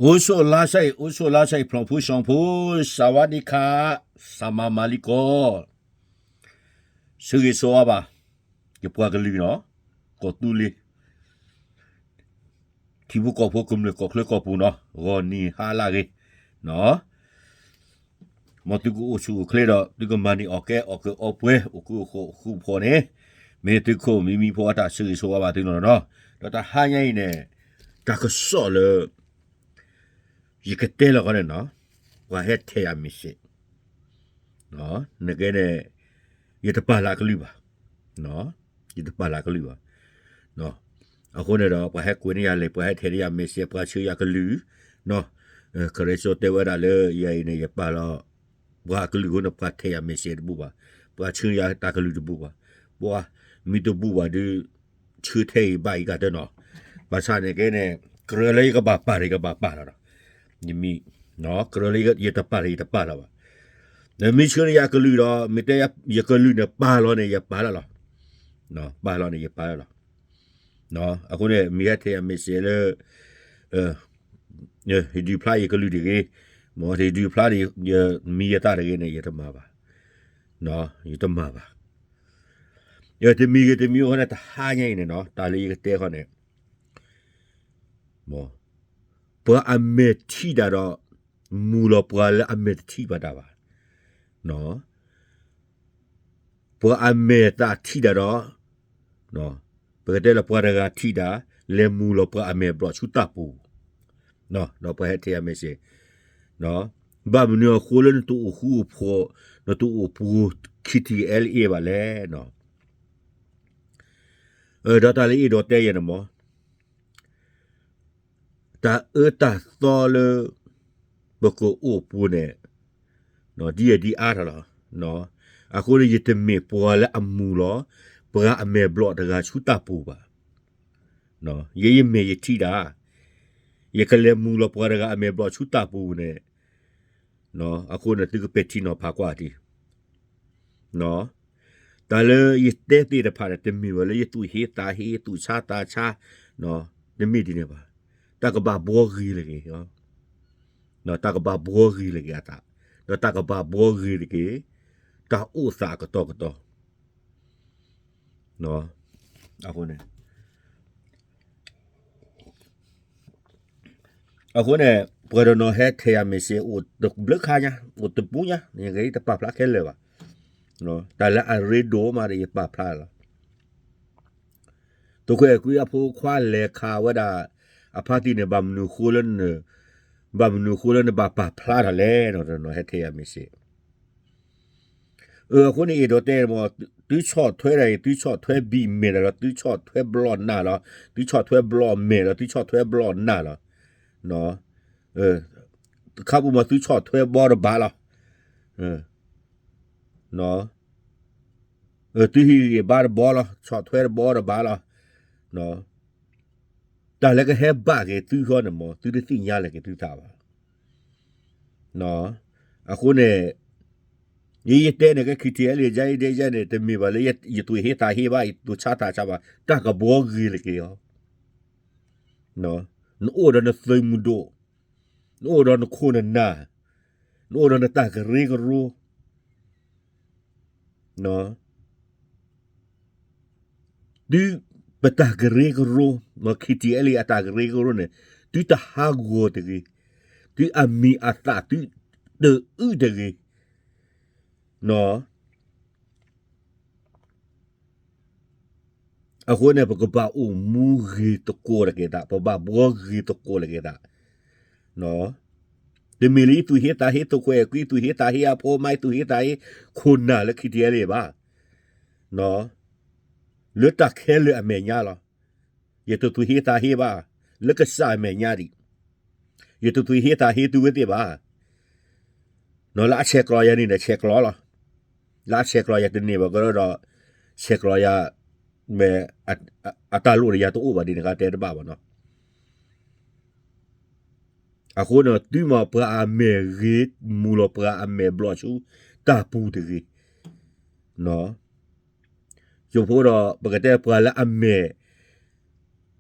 အိၣ်ဆိးလါဆဲး, အိၣ်ဆိးလါဆဲး, ဖျီၣ်ဖိဆှီဖိ, စဝါဒံခါ, စမၤမၤလံကီး, ဆၢဂ့ၤဆၢဝါဘၣ်, ယပှၤကလုာ်နီၤ, ကီၢ်သူလ့ၤ ထံဖိကီၢ်ဖိကမျၢၢ်ကီၢ်ချၢကီၢ်ပူၤနီၤ, ဂီၤနံၤဟါလၢအဂ့ၤ, မ်သုကအိၣ်ဆူၣ်အိၣ်ချ့ဒီး သုကမၤန့ၢ်အီၣ်ကဲအီၣ်ကၢအီပှဲၤ အိၣ်ကၢအိၣ်ဃီအိၣ်ဃူအိၣ်ဖိးန့ၣ်, မ့ၢ်သုးခိၣ်မံမံဖိအတၢ်ဆၢဂ့ၤဆၢဝါဘၣ်သုနီၤနီၤ, ဒီးတဟါညါအံၤန့ၣ်, တၢ်ကစီၣ်လၢ ယကတဲလီၤခီန့ၣ်နီၤ, ပှၤဟဲထဲးယၤ message, နကဲန့ၣ်, ယတပာ်လၢအကလုၢ်ဘၣ်, ယတပာ်လၢအကလုၢ်ဘၣ်, အဃိန့ၣ်ဒီး ပှၤဟဲကွဲးန့ၢ်ယၤလဲၣ်, ပှၤဟဲထဲးန့ၢ်ယၤ message, ပှၤဆှၢယၤကလုၢ်, ကရၢစိတဲဝဲဒၣ်လၢယၤအံၤန့ၣ် ယပာ်လီၤ ပှၤအကလုၢ်အဃိန့ၣ် ပှၤထဲးယၤ message တဘူၣ်ဘၣ်, ပှၤဆှၢယၤတၢ်ကလုၢ်တဘူၣ်ဘၣ်, ပှၤမ့ၢ်တဘူၣ်ဘၣ်ဒီး ဆှၢထဲအံၤဘၣ်အံၤကတၢၢ်နီၤ, ဘၣ်ဆၣ်န့ၣ်ကဲန့ၣ်, ကြၢးလၢယကဘၣ်ပာ်ဒီး ယကဘၣ်ပာ်လီၤဒီး, ယမံ, ကြၢးလၢယတပာ်ဒီး ယတပာ်လီၤဘၣ်, နမ့ၢ်ဆှၢန့ၢ်ယၤကလုၢ်ဒီး မ့ၢ်တဲယကလုၢ်န့ၣ်ပာ်လီၤန့ၣ် ယပာ်လီၤလီၤ, ပာ်လီၤန့ၣ် ယပာ်လီၤလီၤ, အဃိန့ၣ် မ့ၢ်ဟဲထဲးယၤ message လၢ ဟ့ၣ်ဒုးဖျါယကလုၢ်တဂ့ၤ, မ်ဟ့ၣ်ဒုးဖျါဒီး မံယသးတဂ့ၤန့ၣ် ယတမၤဘၣ်, ယတမၤဘၣ်, တမံၤဂ့ၤတမံၤဂ့ၤဃီန့ၣ် တဟါညါအံၤန့ၣ်နီၤ, တၢ်လၢယကတဲဃီန့ၣ်, ပှၤအမဲာ်ထံၣ်တၢ်ဒီး မူၤလီၤပှၤလၢအမဲာ်တထံၣ်ဘၣ်တၢ်ဘၣ်, ပှၤအမဲာ်သးထံၣ်တၢ်ဒီး, ပကတဲလၢပှၤတဂၤထံၣ်တၢ်, လဲၤမူၤလီၤပှၤအမဲာ်ဘျီၣ်ဆူတၢ်ပူၤ, ဒီးပှၤဟဲထဲးယၤ message, ဘၣ်မနုၤအဃိလၢနတအိၣ်ဃူအိၣ်ဖိး, နတအိၣ်ပူၤ ခံထံၣ်အဲလၢအ့ၣ်ဘၣ်လဲၣ်, ဒီးတၢ်လၢအ့ၣ်ဒိးတဲယဲန့ၣ်မ့ၢ် တၢ်အၢတၢ်သီလၢ ပကအိၣ်ပူၤန့ၣ်, ဒ်ယဲဒ်အါထီၣ်လီၤ, အဃိန့ၣ် ယတမ့ၢ်ပှၤလၢအမူၤလီၤ ပှၤအမဲာ်ဘျီၣ်တဂၤဆူတၢ်ပူၤဘၣ်, ယဲယမဲာ်ယထံၣ်တၢ်, ယကလဲၤမူၤလီၤပှၤတဂၤအမဲာ်ဘျီၣ်ဆူတၢ်ပူၤန့ၣ်, အဃိန့ၣ် သုကပဲာ်ထံနီၤဖးကွၢ်ဒံး တၢ်လၢယတဲသ့ၣ်တဖၣ်န့ၣ် တမ့ၢ်ဝဲလၢယသူၣ်ဟ့သးဟ့ သူၣ်ဆါသးဆါ, တမ့ၢ်ဒ်န့ၣ်ဘၣ်, တၢ်ကဘၣ်ဘှီဂ့ၤလၢက့ၤ, တၢ်ကဘၣ်ဘှီဂ့ၤလၢက့ၤအသး, ဒီးတၢ်ကဘၣ်ဘှီဂ့ၤလၢက့ၤ တၢ်အိၣ်သးအကတီၢ်ကတီၢ်, အဃိန့ၣ် အဃိန့ၣ် ပှၤတနီၤဟဲထဲးယၤ message အိၣ်တဘျုးခါညါ, အိၣ်တပူၤညါ, ယကတပာ်ဖျါခဲလၢာ်ဘၣ်, တၢ်လၢအရ့ဒိၣ်မးဒီးယပာ်ဖျါလီၤ, သုးခိၣ်အဲၣ်ကွံအဖိခွါလဲၤခးဝဲဒၣ် အဖါတံၢ်န့ၣ် ဘၣ်မနုၤဃိလၢ, ဘၣ်မနုၤဃိလၢနဘၣ်ပာ်ဖျါထီၣ်လဲၣ်, တနီၤဟဲထဲးယၤ message အဃိန့ၣ် အဲၣ်ဒိးတဲမ့ၢ် သုဆီၣ်ထွဲတၢ်အံၤ သုဆီၣ်ထွဲဘံၣ်မဲာ်တၢ်လီၤ, သုဆီၣ်ထွဲဘျီၣ်နၢ်လီၤ, သုဆီၣ်ထွဲဘျီၣ်မဲာ်လီၤ, သုဆီၣ်ထွဲဘျီၣ်နၢ်လီၤ, ခါပူၤမ့ၢ်သုဆီၣ်ထွဲဘီတဘၣ်လီၤ, သုဟံးဂံၢ်ဘါတဘီလီၤ, ဆီၣ်ထွဲတဘီတဘၣ်လီၤ, တၢ်လၢကဟဲဘၣ်က့ၤသုဃီန့ၣ်မ့ၢ် သုတသ့ၣ်ညါလၢက့ၤသုသးဘၣ် အဃိန့ၣ် ယယတဲန့ၣ် ကဲ ခံထံၣ်အဲလၢယဲအံၤဒဲယဲန့ၣ် တမ့ၢ်ဘၣ်လၢယသူၣ်ဟ့သးဟ့ဘၣ် ယသူၣ်ဆါသးဆါဘၣ် တၢ်ကဘှီဂ့ၤလၢက့ၤအီၤ, နအိၣ်ဒီးနသုးမုၢ်ဒိၣ်, နအိၣ်ဒီးနခိၣ်နနၢ်, နအိၣ်ဒီးနတၢ်ကရၢကရိ သုပတၢ်ကရၢကရိ, မ့ၢ် ခံထံၣ်အဲလၢအတၢ်ကရၢကရိန့ၣ် သုတဟးဂီၤတဂ့ၤ, သုအမံၤအသၣ်သုတအုးတဂ့ၤ, အဃိန့ၣ် ပကဘၣ်အိၣ်မူဂ့ၤသကိးတက့ၢ်သး, ပဘၣ်ဘှီဂ့ၤသကိးတက့ၢ်သး, တမ့ၢ်လၢယသူၣ်ဟ့သးဟ့ သုးခိၣ်အဲၣ်ကွံ သူၣ်ဟ့သးဟ့ အဖိမါ သူၣ်ဟ့သးဟ့ ခိၣ်နၢ်လၢခံထံၣ်အဲလၢဘၣ်, လၢတၢ်ခဲလၢာ်အမဲာ်ညါလီၤ. ယတသူၣ်ဟ့သးဟ့ဘၣ်, လၢကစၢ်အမဲာ်ညါဒံး, ယတသူၣ်ဟ့သးဟ့သုဝဲသ့ၣ်ဘၣ်, လၢအဆဲးကျိးယၤန့ၣ်ဒီးဆဲးကျိးလီၤ, လၢအဆဲးကျိးယၤတန့ၢ်ဘၣ်ကရၢဒီး ဆဲးကျိးယၤ မ့ၢ် အတၢ်လိၣ်ဒီးယၤတအိၣ်ဘၣ်ဒ်န့ၣ် ကတဲတဘၣ်ဘၣ်နီၤ. အဃိန့ၣ် သုမ့ၢ်ပှၤအမဲာ်ဂ့ၤ မူၤလီၤပှၤအမဲာ်ဘျီၣ်ဆူတၢ်ပူၤတဂ့ၤ, ယိၤဖိဒီး ပကတဲပှၤလၢအမဲာ်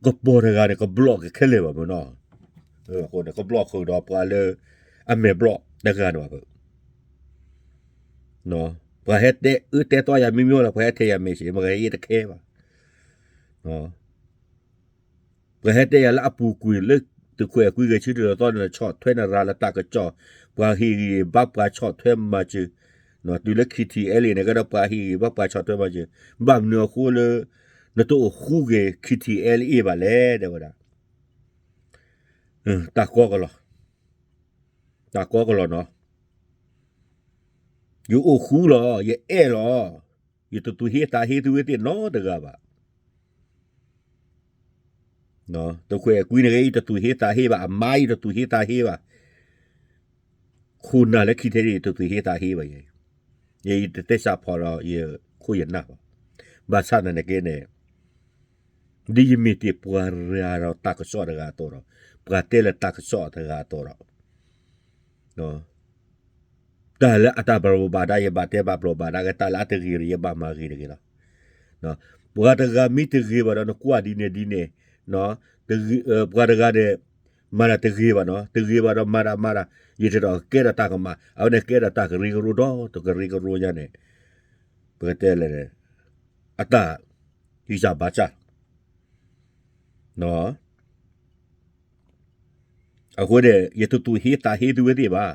ကပီၤတဂၤန့ၣ် ကဘျီၣ်က့ၤခဲလၢာ်ဘၣ်မ့ၢ်နီၤ. အဃိန့ၣ် ကဘျီၣ်ဃုာ်ဒီးပှၤလၢ အမဲာ်ဘျီၣ်တဂၤန့ၣ်ဘၣ်. ပှၤဟဲတဲအၢတဲသီယၤမ့မ့ၢ်လီၤ, ပှၤဟဲထဲယၤ message မ့ၢ်ဂ့ၤယတခဲဘၣ်. ပှၤဟဲတဲယၤလၢအပူၤကွံာ်လၢ သုးခွဲးအကွံဂဲၤဆၢထၢၣ်လီၤသီန့ၣ် ဆီၣ်ထွဲနရၤလၢတၢ်ကစီၣ်, ပှၤဟ့ၣ်ဂံၢ်ဘါပှၤဆီၣ်ထွဲမၤစၢၤ, တုၤလၢ K T L A န့ၣ်ကဒီး ပှၤဟ့ၣ်ဂံၢ်ဘါပှၤဆီၣ်ထွဲမၤစၢၤ, ဘၣ်မနုၤအဃိလၢ နတအိၣ်ဃူက့ၤ K T L A ဘၣ်လဲၣ် တဲဝဲဒၣ်. တၢ်ကီကလီၤ, တၢ်ကီကလီၤနီၤ. ယအိၣ်ဃူလီၤ, ယအဲၣ်လီၤ, ယတသူၣ်ဟ့သးဟ့သုဝဲသ့ၣ်နီတဂၤဘၣ်. သုးခွဲးအကွံန့ၣ်ဂ့ၤ ယတသူၣ်ဟ့သးဟ့ဘၣ်, အမါယတသူၣ်ဟ့သးဟ့ဘၣ်, ခိၣ်နၢ်လၢခံထဲန့ၣ် ယတသူၣ်ဟ့သးဟ့ဘၣ်, ယတသဲစးဖီၣ်ဒီးယခိၣ်ယနၢ်ဘၣ်. ဘၣ်ဆၣ်သနာ်က့န့ၣ် ဒ်ယမ့ၢ်တ့ၢ်ပှၤရၤဒီးတၢ်ကစီၣ်တဂၤအသိးဒီး ပှၤတဲလၢတၢ်ကစီၣ်တဂၤအသိးဒီး တၢ်လၢအတၢ်ဘၣ်ဘျီးဘၣ်ဒါ ယဘၣ်တဲဘၣ်ဘျီးဘၣ်ဒါက့ၤ, တၢ်လၢအတဂ့ၤဒီး ယဘၣ်မၤဂ့ၤတဂ့ၤလီၤ. ပှၤတဂၤမ့ၢ်တဂ့ၤဘၣ်ဒီး နကွၢ်ဒ်န့ၣ်ဒ်န့ၣ်, ပှၤတဂၤန့ၣ် မၤတၢ်တဂ့ၤဘၣ်နီၤ, တဂ့ၤဘၣ်ဒီးမၤတၢ်မၤတၢ်, ယတဒိးကဲထီၣ်တၢ်ကမၣ်, အဝဲန့ၣ်ကဲထီၣ်တၢ်ကရၢကရိဒီတကရၢကရိညါန့ၣ်, ပကတဲလဲၣ်, အတၢ် ယစၢ်ဘၣ်စၢ် အဃိန့ၣ် ယတသူၣ်ဟ့သးဟ့သုဝဲသ့ၣ်ဘၣ်,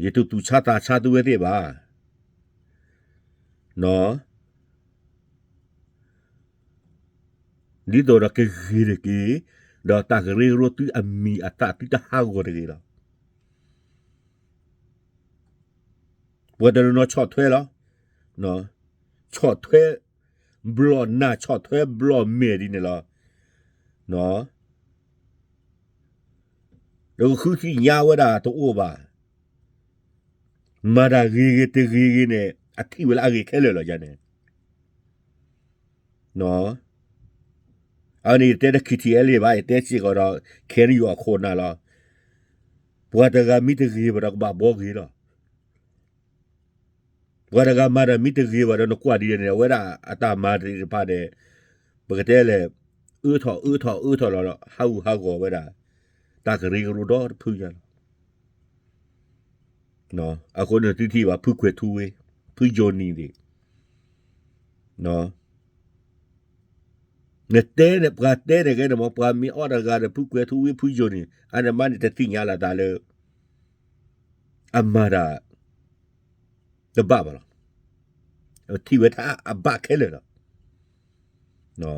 ယတသူၣ်ဆါသးဆါသုဝဲသ့ၣ်ဘၣ်, ဒ်သိးဒီးကဂ့ၤတက့ၢ်, ဒီးတၢ်ကရၢကရိသုအမံၤအသၣ်သုတဟးဂီၤတဂ့ၤလီၤ. ပှၤတနီၤနီၤဆီၣ်ထွဲလီၤ, ဆီၣ်ထွဲဘျီၣ်နၢ် ဆီၣ်ထွဲဘျီၣ်မဲာ်ဒ်န့ၣ်လီၤ. ဒီးကဃုသ့ၣ်ညါဝဲဒၣ်တအိၣ်ဘၣ်. မၤတၢ်ဂ့ၤဂ့ၤတဂ့ၤဂ့ၤန့ၣ် အထံၣ်ဝဲလၢအဂ့ၤခဲလၢာ်လီၤယၤန့ၣ်. အန့ၣ်ယတဲဒီး K T L A ဘၣ်, ယတဲစ့ၢ်ကီးဒီး K N U အခိၣ်နၢ်လီၤ. ပှၤတဂၤမ့ၢ်တဂ့ၤဘၣ်ဒီးကဘၣ်ဘှီဂ့ၤလီၤ. ပှၤတဂၤမၤတၢ်မ့ၢ်တဂ့ၤဘၣ်ဒီး နကွၢ်ဒ်န့ၣ် အဝဲဒၣ်အတၢ်မၤသ့ၣ်တဖၣ်န့ၣ် ပကတဲလဲၣ်, အၢထီၣ်အၢထီၣ်အၢထီၣ်လီၤ, ဟးဂူာ်ဟးဂီၤဝဲဒၣ် တၢ်ကရၢကရိဒီတဖုညါလီၤ. အဃိန့ၣ်သုထံၣ်ဘၣ် ဖုကွဲၤထူဝ့, ဖုယိၤနံၤသ့ၣ်, နတဲန့ၣ် ပှၤတဲန့ၣ်ကဲန့ၣ်မ့ၢ် ပှၤမ့ၢ်အီၣ်တဂၤဒီး ဖုကွဲၤထူဝ့ ဖုယိၤနံၤ အန့ၣ်မးန့ၣ် တသ့ၣ်ညါလီၤသးလၢ အမၤတၢ် တဘၣ်ဘၣ်လီၤ. ထံၣ်ဝဲဒၣ်အဘၣ်ခဲလၢာ်လီၤ.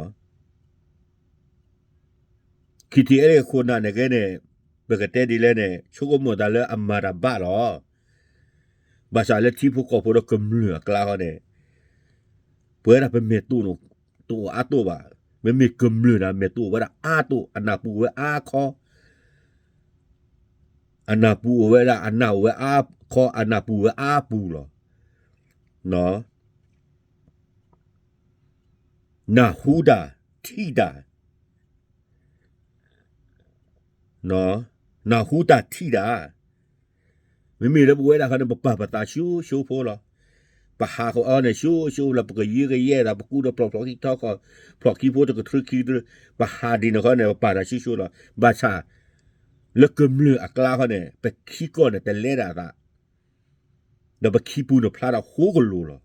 K T L A ခိၣ်နၢ်န့ၣ်ကဲန့ၣ် ပကတဲဒ်လဲၣ်န့ၣ် ဆိကမိၣ်သးလၢအမၤတၢ်ဘၣ်လီၤ. ဘၣ်ဆၣ်လၢထံဖိကီၢ်ဖိဒီးကမျၢၢ်အကျါဃီန့ၣ် ပဝဲဒၣ်ပမဲာ်တိၢ် တအိၣ်အါတိၢ်ဘၣ်. မ့မ့ၢ်ကမျၢၢ်န့ၣ် မဲာ်တိၢ်ဝဲဒၣ်အါတိၢ်, အနၢ်ပူၤဝဲအါခီ အနၢ်ပူၤအိၣ်ဝဲဒၣ်, အနၢ်အိၣ်ဝဲအါခီ, အနၢ်ပူၤဝဲအါပူၤလီၤ. နၢ်ဟူတၢ်, ထံၣ်တၢ်, နၢ်ဟူတၢ်ထံၣ်တၢ်, မ့မ့ၢ်လၢပဝဲဒၣ်ခီန့ၣ် ပပာ်ပသးဆူၣ်ဆူၣ်ဖိလီၤ. ပဟးဃီအီၤန့ၣ် ဆူၣ်ဆူၣ်လီၤ, ပကယုကယဲၢ်သး, ပကူဒီးဖျီၣ်ဖျီၣ်ခံထီခီ, ဖျီၣ်ခံဖိတကထြၢခံတြၢ, ပဟးဒ်န့ၣ်ခီန့ၣ် ပပာ်တၢ်ဆူၣ်ဆူၣ်လီၤ. ဘၣ်ဆၣ် လၢကမျၢၢ်အကျါခီန့ၣ် ပခံကီၢ်န့ၣ် တလဲၤဒၣ်အသး, ဒီးပခံပူၤန့ၣ်ဖျါဒၣ်ဃိကလိာ်လီၤ.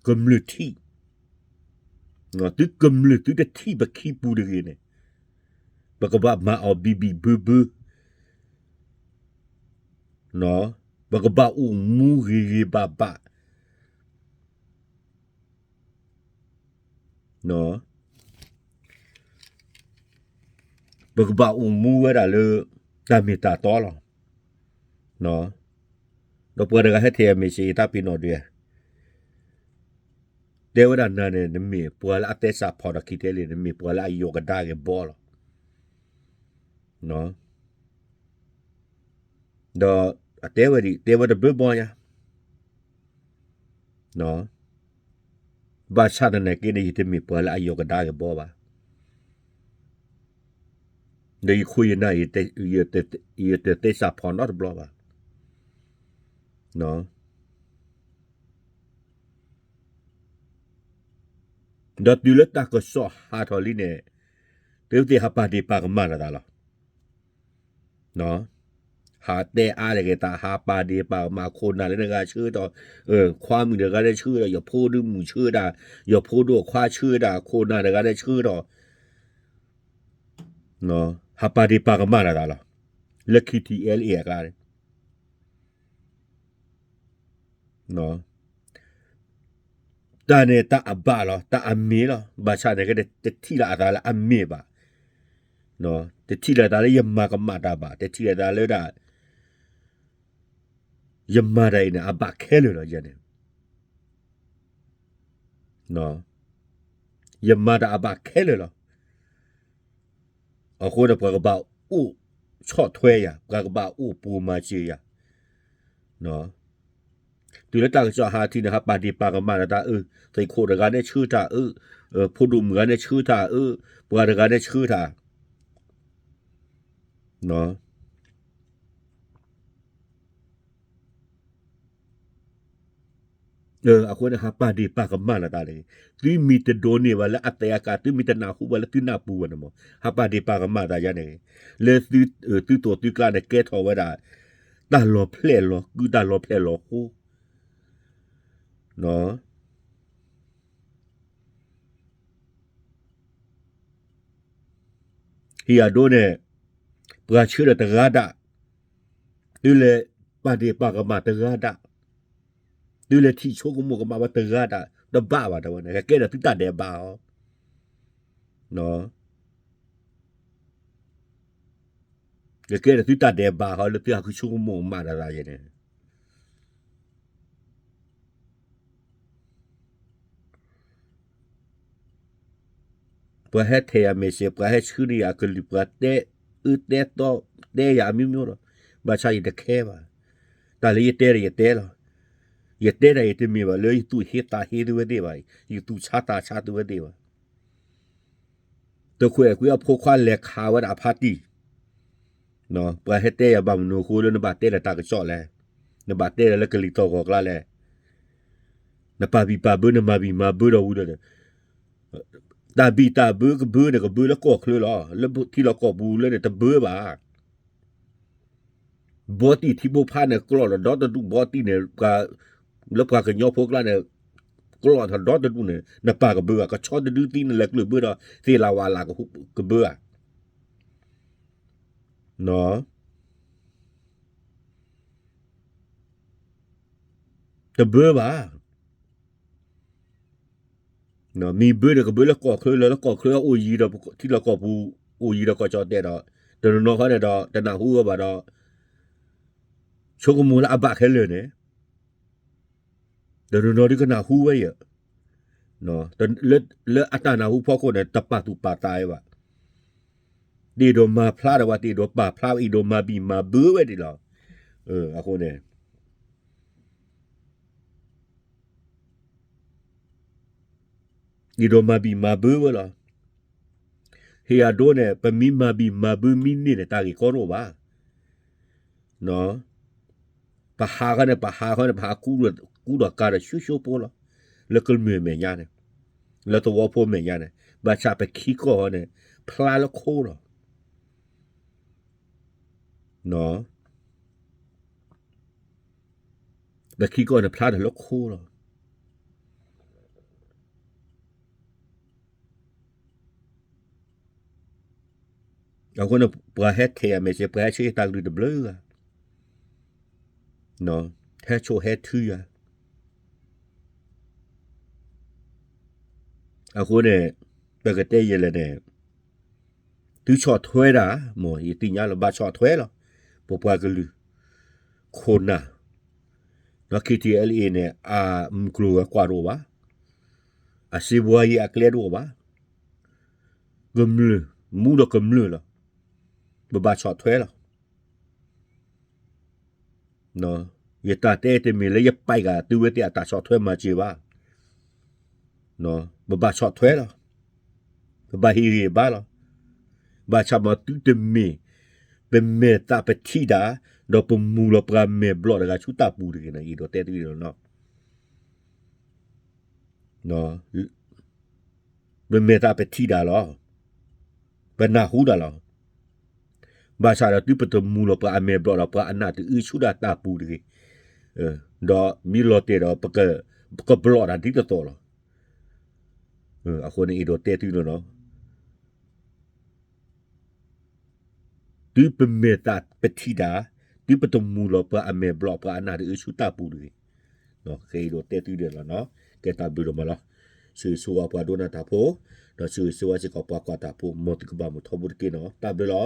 ကမျၢၢ်ထံၣ်, သုကမျၢၢ်သုတထံၣ်ပခံပူၤတဂ့ၤန့ၣ်, ပကဘၣ်မၤအီၤဘံၣ်ဘံၣ်ဘၢဘၢ, ပကဘၣ်အိၣ်မူဂ့ၤဂ့ၤဘၣ်ဘၣ် ပကဘၣ်အိၣ်မူဝဲဒၣ်လၢ တၢ်မ့ၢ်တၢ်တီလီၤ. ဒီးပှၤတဂၤဟဲထဲအမ့ၢ်စ့ၢ်ကီးတၢ်ပ့ၤနီၣ်ဒုး, တဲဝဲဒၣ်နၤန့ၣ် နမ့ၢ်ပှၤလၢအသဲစးဖီၣ်ဒီးခံထဲလံ, နမ့ၢ်ပှၤလၢအယီၢ်ကဒါက့ၤဘီလီၤ. ဒီးအတဲဝဲဒၣ်, တဲဝဲတဘျုးဘီညါ, ဘၣ်ဆၣ်သနာ်က့န့ၣ် ယတမ့ၢ်ပှၤလၢအယီၢ်ကဒါက့ၤဘီဘၣ်. ဒီးယခိၣ်ယနၢ် ယတသဲစးဖီၣ်နီတဘျီဘၣ်. ဒီးတုၤလၢတၢ်ကစီၣ်ဟးထီၣ်လံန့ၣ်, သုဝဲသ့ၣ်ဟးပာ်ဒ့ၣ်ပာ်ကမၣ်လိာ်သးလီၤ. ဟးတဲအါလၢက့ၤသး ဟးပာ်ဒ့ၣ်ပာ်ကမၣ် ခိၣ်နၢ်လၢနဂၤဆၢကတီၢ်, ခွါမုၣ်တဂၤဒီးဆၢဒီး ယဖိဒုမုၣ်ဆၢဒၣ်, ယဖိဒုခွါဆၢဒၣ်, ခိၣ်နၢ်တဂၤဒီးဆၢဒီး, ဟးပာ်ဒ့ၣ်ပာ်ကမၣ်လိာ်သးလီၤ. လၢ K T L A အကျါန့ၣ် တၢ်န့ၣ်တၢ်အဘၣ်လီၤ, တၢ်အမ့ၢ်လီၤ. ဘၣ်ဆၣ်န့ၣ် ကတထံၣ်လၢအသးလၢအမ့ၢ်ဘၣ်, တထံၣ်လၢအသးလၢယမၤကမၣ်တၢ်ဘၣ်, တထံၣ်လၢအသးလၢဒၣ် ယမၤတၢ်အံၤန့ၣ် အဘၣ်ခဲလၢာ်လီၤ, ယဲန့ၣ် ယမၤတၢ်အဘၣ်ခဲလၢာ်လီၤ. အဃိန့ၣ် ပှၤကဘၣ်အိၣ်ဆီၣ်ထွဲယၤ, ပှၤကဘၣ်အိၣ်ပိာ်မၤစၢၤယၤ. တုၤလၢတၢ်ကစီၣ်ဟးထံၣ်န့ၣ် ဟးပာ်ဒ့ၣ်ပာ်ကမၣ်ဒီးတၢ်အၢ, သုးခိၣ်တဂၤန့ၣ်ဆၢတၢ်အၢ, ဖိဒိၣ်မုၣ်တဂၤန့ၣ်ဆၢတၢ်အၢ, ပှၤတဂၤန့ၣ်ဆၢတၢ် အဃိန့ၣ် ဟးပာ်ဒ့ၣ်ပာ်ကမၣ်လိာ်သးန့ၣ်, သုမ့ၢ်တဒိးန့ၢ်ဘၣ်လၢအသဲအကါ, သုမ့ၢ်တနၢ်ဟူဘၣ်လၢသုနၢ်ပူၤဘၣ်န့ၣ်မး, ဟးပာ်ဒ့ၣ်ပာ်ကမၣ်သးယါန့ၣ်, လၢသု, သုတိာ်သုကျါန့ၣ် ကဲထီၣ်ဝဲဒၣ် တၢ်လီၤဖျဲၣ်လီၤကု, တၢ်လီၤဖျဲၣ်လီၤဃိ ဟ့ၣ်အဒိန့ၣ်, ပှၤဆၢထၢၣ်တဂၤဒၣ်, သုလဲၤပာ်ဒ့ၣ်ပာ်ကမၣ်တဂၤဒၣ်, သုလဲၤထံၣ်ဆိကမိၣ်ကမၣ်ဝဲတဂၤဒၣ်, တဘၣ်ဘၣ်တဲဝဲန့ၣ်, ကကဲဒီးသုတၢ်ဒဲးဘးအီၤ, ကကဲဒီးသုတၢ်ဒဲးဘးအီၤ လၢသုဟးဃုဆိကမိၣ်ကမၣ်ဒီးသးယဲန့ၣ် ပှၤဟဲထဲးယၤ message, ပှၤဟဲဆှၢန့ၢ်ယၤအကလုၢ်, ပှၤတဲအၢတဲသီ, တဲယၤအမျိုးမျိုးလီၤ. ဘၣ်ဆၣ်ယတခဲဘၣ်. တၢ်လၢယတဲဒီးယတဲလီၤ. ယတဲတၢ်အံၤတမ့ၢ်ဘၣ်လၢ ယသူၣ်ဟ့သးဟ့သုဝဲသ့ၣ်ဘၣ်, ယသူၣ်ဆါသးဆါသုဝဲသ့ၣ်ဘၣ်. သုးခိၣ်အဲၣ်ကွံအဖိခွါလဲၤခးဝဲဒၣ်အဖါတံၢ် ပှၤဟဲတဲယၤဘၣ်မနုၤအဃိလၢ နဘၣ်တဲလၢတၢ်ကစီၣ်လဲၣ်, နဘၣ်တဲလၢကလံၤသီၣ်ဂီၤကျါလဲၣ်. နပာ်ဘံၣ်ပာ်ဘၢ နမၤဘံၣ်မၤဘၢဒီးဝံၤဒီး, တၢ်ဘံၣ်တၢ်ဘၢကဘၢန့ၣ် ကဘၢလၢကီၢ်ချၢလီၤ. လၢထံလီၢ်ကီၢ်ပူၤလၢန့ၣ်တဘၢဘၣ်. ဘီတံၢ်ထံဖိဖးန့ၣ် ကျိးဒီးဒီတဒူၣ်, ဘီတံၢ်န့ၣ် လၢပှၤကညီဖိကျါန့ၣ် ကျိးထီၣ်ဒီတဒူၣ်န့ၣ် နပာ်ကဘၢဧါ. ကဆီတဒုသံန့ၣ် လဲၤကျၢၢ်ဘၢဒီး သ့ၣ်လၣ်ဝၣ်လၣ်ကဘၢဧါ. တဘၢဘၣ်. မ့ၢ်ဘၢန့ၣ် ကဘၢလၢကီၢ်ချၢလီၤ. လၢကီၢ်ချၢအိၣ်ယံၤဒီး ထံလီၢ်ကီၢ်ပူၤ အိၣ်ယံၤဒီးကီၢ်ကၠီၣ်တဲာ်ဒီး တနီၤနီၤဃီန့ၣ်ဒီး တနၢ်ဟူဝဲဘၣ်ဒီး ဆိကမိၣ်လၢအဘၣ်ခဲလၢာ်န့ၣ် တနီၤနီၤဒုးကနၢ်ဟူဝဲယဲၢ်, လၢအတၢ်နၢ်ဟူဖီခိၣ်န့ၣ် တပာ်သူၣ်ပာ်သးဝဲဘၣ်. တအဲၣ်ဒိးမၤဖျါဒီးဝဲ, တအဲၣ်ဒိးပာ်ဖျါဝဲ, အဲၣ်ဒိးမၤဘံၣ်မၤဘၢဝဲဒၣ်လီၤ. အဃိန့ၣ် အဲၣ်ဒိးမၤဘံၣ်မၤဘၢဝဲလီၤ. ဟ့ၣ်အဒိန့ၣ် ပမ့ၢ်မၤဘံၣ်မၤဘၢမ့ၢ်န့ၢ်န့ၣ် တၢ်ဂ့ၢ်ကီတအိၣ်ဘၣ်. ပဟးခီန့ၣ် ပဟးခီန့ၣ် ပဟးကူဒီးကါဒီးဆှိဆှိဖိလီၤ. လၢကမျၢၢ်မဲာ်ညါန့ၣ်, လၢသဝီဖိမဲာ်ညါန့ၣ်, ဘၣ်ဆၣ်ပခံကီၢ်ဃီန့ၣ် ဖျါလၢခိလီၤ. ပခံကီၢ်န့ၣ်ဖျါထီၣ်လၢခိလီၤ. အဃိန့ၣ် ပှၤဟဲထဲးယၤ message, ပှၤဟဲဆှၢတၢ်ကလုၢ်တဘျုးဂၤ, ဟဲဆိၣ်ဟဲထုယၤ. အဃိန့ၣ် ပကတဲယဲလဲၣ်န့ၣ် သုဆီၣ်ထွဲတၢ်, မ်ယသ့ၣ်ညါလီၤ, ဘၣ်ဆီၣ်ထွဲလီၤ. ပပှၤကလုာ် ခိၣ်နၢ်, ဒီး K T L A န့ၣ် အမုၢ်ကျိၤဝဲၤကွာ်တအိၣ်ဘၣ်, အစံးဘှါယံၤအကျဲတအိၣ်ဘၣ်, ကမျၢၢ်, မူဒီးကမျၢၢ်လီၤ. ပဘၣ်ဆီၣ်ထွဲလီၤ. ယတၢ်တဲတမ့ၢ်လၢယပာ်က့ၤသုဝဲသ့ၣ်အတၢ်ဆီၣ်ထွဲမၤစၢၤဘၣ်. ပဘၣ်ဆီၣ်ထွဲလီၤ. ပဘၣ်ဟ့ၣ်ဂံၢ်ဘါလီၤ. ဘၣ်ဆၣ်မ့ၢ်သုတမ့ၢ် ပမဲာ်သးပထံၣ်တၢ်, ဒီးပမူလီၤပှၤမဲာ်ဘျီၣ်တဂၤဆူတၢ်ပူၤတဂ့ၤန့ၣ် အဲၣ်ဒိးတဲသုလီၤ. ပမဲာ်သးပထံၣ်တၢ်လီၤ. ပ ပနၢ်ဟူတၢ်လီၤ. ဘၣ်ဆၣ်ဒီးတုၤပတမူလီၤပှၤအမဲာ်ဘျီၣ်ဒီး ပှၤအနၢ်တအုးဆူၣ်ဒၣ်တၢ်ပူၤတဂ့ၤ. ဒီးမ့ၢ်လီၤတဲာ်ဒီး ပကဘျီၣ်တၢ်ဒ်သိးသိးလီၤ. အဃိန့ၣ်အဲၣ်ဒိးတဲသုန့ၣ်လီၤ. တုၤပမဲာ်သးပထံၣ်တၢ်, တုၤပတမူလီၤပှၤအမဲာ်ဘျီၣ် ပှၤအနၢ်တအုးဆူၣ်တၢ်ပူၤတဂ့ၤ. ဃ့အဲၣ်ဒိးတဲသုဒဲးလီၤနီၤ. ကဲတၢ်ဘျုးဒိၣ်မးလီၤ. ဆၢဂ့ၤဆၢဝါပှၤဒိကနၣ်တၢ်ဖိ, ဒီးဆၢဂ့ၤဆၢဝါစ့ၢ်ကီးပှၤကွၢ်တၢ်ဖိ, မ်သုကဘၣ်မုာ်ထီဘိတက့ၢ်နီၤ. တၢ်ဘျုးလီၤ.